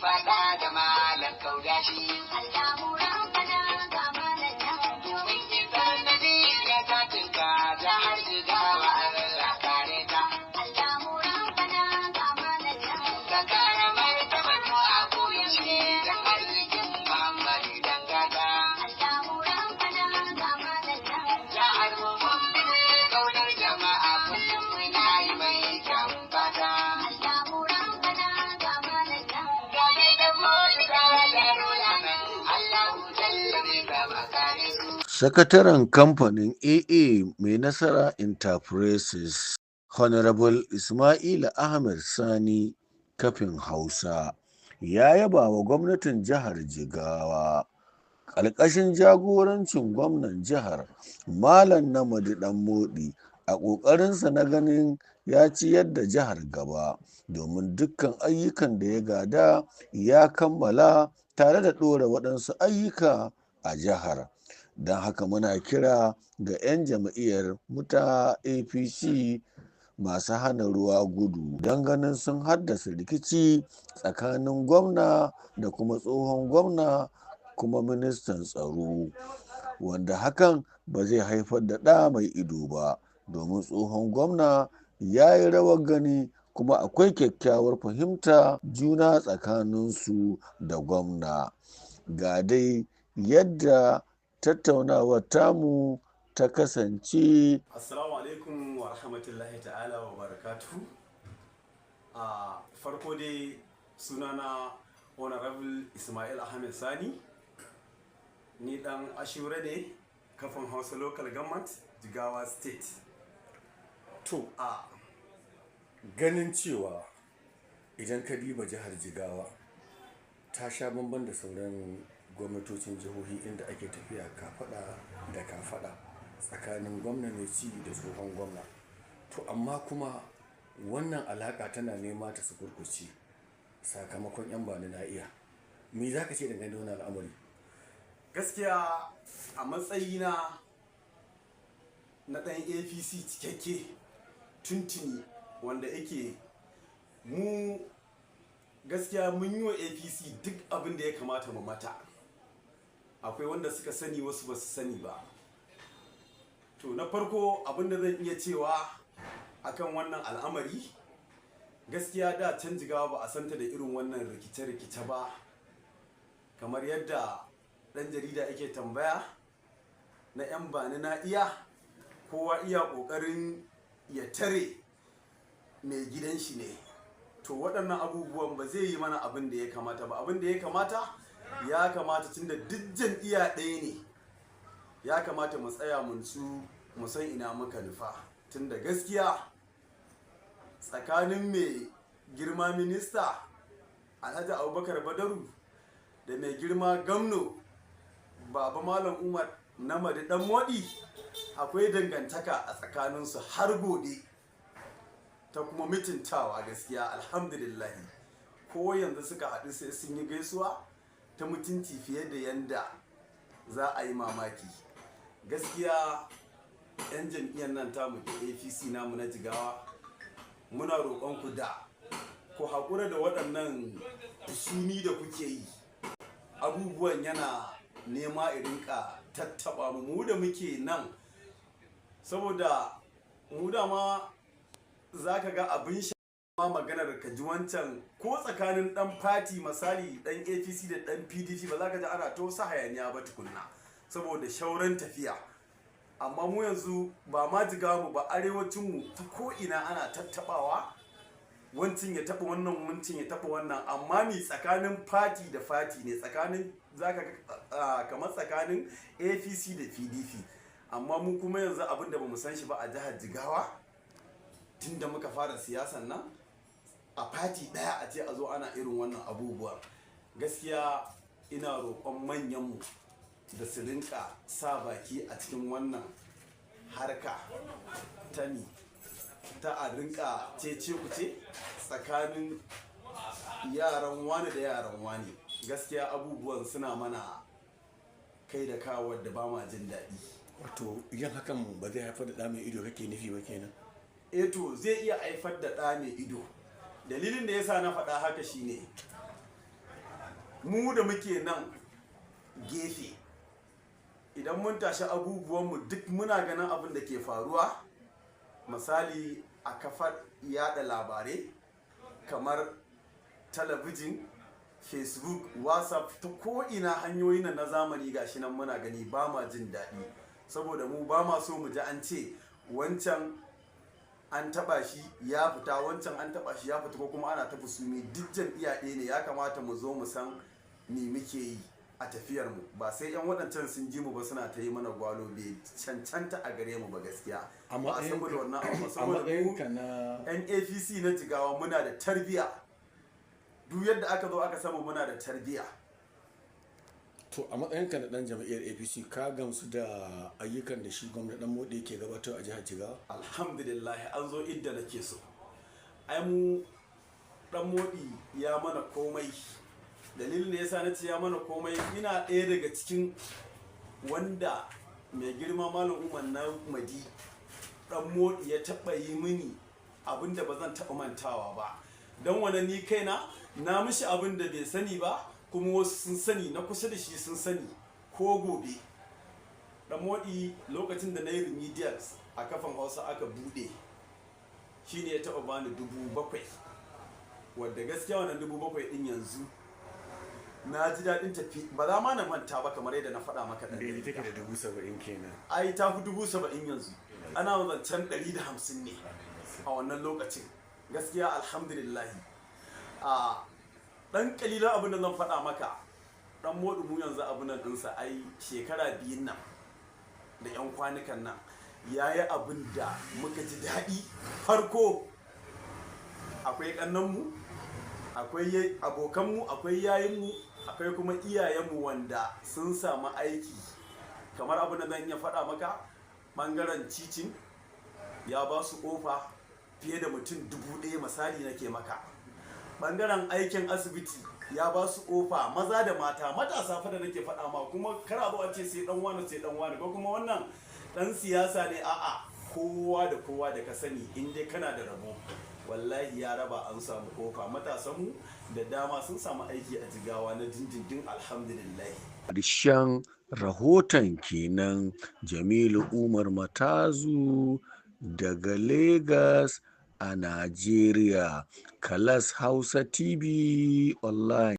Faɗa da malam kaudashi. Domin isar Nabiya ta tinka jihar Jigawa, Allah kare ta. Ka kara martabar mu a koyaushe dan arzikin Muhammadu dan gata. Jihar mu mun bi mai kaunar jama'a, kullum muna yi mai kyawun fata. Ga dai dan motsi tare da rola nan, Allahu jalla zai gaba kare su. Sakataren kamfanin AA Mai Nasara Enterprises, Honorable Ismaila Ahmed Sani Kafin Hausa, ya yaba wa gwamnatin jihar Jigawa ƙarƙashin jagorancin gwamnan jihar, Malam Namadi Ɗanmoɗi, a ƙoƙarinsa na ganin ya ciyar da jihar gaba, domin dukkan ayyukan da ya gada ya kammala tare da ɗora waɗansu ayyuka a jihar. Don haka muna kira ga 'yan jam'iyyar mu ta APC masu hana ruwa gudu don ganin sun haddasa rikici tsakanin gwamna da kuma tsohon gwamna kuma ministan tsaro, wanda hakan ba zai haifar da ɗa mai ido ba, domin tsohon gwamna ya yi rawar gani kuma akwai kyakkyawar fahimta juna tsakaninsu da gwamna. Ga dai yadda tattaunawar tamu ta kasance. Assalamu alaikum wa rahmatullahi ta'ala wa barakatuhu. A farko dai, sunana Honorable Ismail Ahmed Sani, ni dan Ashure ne, Kafin Hausa Local Government, Jigawa State. To, a ganin cewa idan ka diba jihar Jigawa ta sha bamban da sauran gwamnatocin jihohi inda ake tafiya kafada da kafada tsakanin gwamna mai ci da tsohon gwamna. To amma kuma wannan alaka tana nema ta sukurkuce sakamakon 'yan bani na iya. Me za ka ce dangane da wannan al'amari? Gaskiya, a matsayina na ɗan APC cikakke tuntuni, wanda yake mu gaskiya mun yi wa APC duk abin da ya kamata mu mata. Akwai wanda suka sani, wasu ba su sani ba. To, na farko abin da zan iya cewa akan wannan al'amari, gaskiya da can Jigawa ba a santa da irin wannan rikice-rikice ba, kamar yadda ɗan jarida yake tambaya na 'yan bani na iya, kowa iya ƙoƙarin ya tare mai gidan shi ne. To, waɗannan abubuwan ba zai yi mana abin da ya kamata ba. Abin da ya kamata, ya kamata tunda duk jam'iyya ɗaya ne, ya kamata mu tsaya mun su mu san ina muka nufa, tunda gaskiya tsakanin mai girma minista Alhaji Abubakar Badaru da mai girma gamno Baba Malam Umar Namadi Dan Modi, akwai dangantaka a tsakaninsu har gobe ta kuma mutuntawa. Gaskiya, alhamdulillahi, ko yanzu suka haɗu sai sun yi gaisuwa ta mutunci fiye da yanda za a yi mamaki. Gaskiya, 'yan jam'iyyar nan tamu da APC namu na Jigawa, muna roƙon ku da ku haƙura da waɗannan suni da kuke yi. Abubuwan yana nema rinka tattaɓa mu, mu da muke nan, saboda mu dama za ka ga abin ma maganar ka ji wancan ko tsakanin dan fati, misali dan APC da dan PDP, ba za ka ji ana ta wasu hayaniya ba tukunna saboda shauran tafiya. Amma mu yanzu ba ma Jigawa mu ba, arewacin mu ta ko ina ana tattabawa, wancin ya taba wannan, wancin ya taba wannan. Amma ni tsakanin fati da fati ne, tsakanin zaka ga kamar tsakanin APC da PDP. Amma mu kuma yanzu abin da bamu san shi ba a jihar Jigawa tunda muka fara siyasan nan, a fati daya a ce a zo ana irin wannan abubuwa. Gaskiya ina roƙon manyanmu da su rinka sa baki a cikin wannan harka ta mi ta a rinka cece kuce tsakanin yaran wani da yaran wani. Gaskiya abubuwan suna mana kai da kawo da ba ma jin daɗi. Wato yin hakan ba zai haifar da ɗa mai ido kake nufi ba kenan? Eh, to, zai iya haifar da ɗa mai ido. Dalilin da yasa na faɗa haka shine Mu da muke nan gefe, idan mun tashi abubuwanmu duk muna ganin abin da ke faruwa, misali a kafar yada labarai kamar talabijin, Facebook, WhatsApp, ta ko'ina hanyoyin nan na zamani, gashi nan muna gani, ba ma jin daɗi, saboda mu ba ma so mu ji an ce wancan an taba shi ya fita, wancan an taba shi ya fita, ko kuma ana ta fusumi. Duk jam'iyya ɗaya ne. Ya kamata mu zo mu san me muke yi a tafiyar mu, ba sai yan waɗancan sun ji mu ba suna ta yi mana gwalo. Bai cancanta a gare mu ba gaskiya. A Ba saboda wannan abu ba, a saboda mu matsayinka na yan APC na Jigawa muna da tarbiya. Duk yadda aka zo aka samu, muna da tarbiya. To, a matsayinka na dan jam'iyyar APC, ka gamsu da ayyukan da shi gwamna Dan Modi yake gabatar a jihar Jigawa? Alhamdulillah, an zo inda nake so. Ai mu Dan Modi ya mana komai. Dalilin da yasa na ce ya mana komai, ina ɗaya daga cikin wanda mai girma Malam Umar na Madi Dan Modi ya taɓa yi mini abin da ba zan taɓa mantawa ba. Don wani ni kaina na mishi abin da bai sani ba, kuma wasu sun sani, na kusa da shi sun sani. Ko gobe Dan Modi, lokacin da na yi remedials a Kafin Hausa aka bude, shine ya taba bani 7,000, wadda gaskiya wannan 7,000 din yanzu na ji daɗin tafi, ba za ma na manta ba, kamar yadda na faɗa maka ɗan Daidai jarida. take da 70,000 kenan. Ai ta fi 70,000 yanzu, ana zancen 150 ne a wannan lokacin. Gaskiya alhamdulillah. A ɗan ƙalilan abin da zan faɗa maka, Dan Moɗi mu yanzu abin nan ɗinsa, ai shekara 2n nan da 'yan kwanukan nan ya yi abin da muka ji daɗi. Farko akwai ƙannanmu, akwai abokanmu, akwai yayinmu, akwai kuma iyayenmu wanda sun samu aiki. Kamar abin da zan iya faɗa maka, ɓangaren teaching ya ba su ƙofa fiye da mutum 1,000, misali nake maka. Ɓangaren aikin asibiti ya ba su ƙofa, maza da mata, matasa fa da nake faɗa ma. Kuma kar a zo a ce sai dan wani, sai dan wani, ko kuma wannan dan siyasa ne. A'a, kowa da kowa da ka sani, in dai kana da rabo, wallahi ya raba an samu kofa. Matasanmu da dama sun samu aiki a Jigawa na dindindin, alhamdulillah. Ƙarshen rahoton kenan. Jamilu Umar Matazu daga Legas a Najeriya. Kalas Hausa TV Online.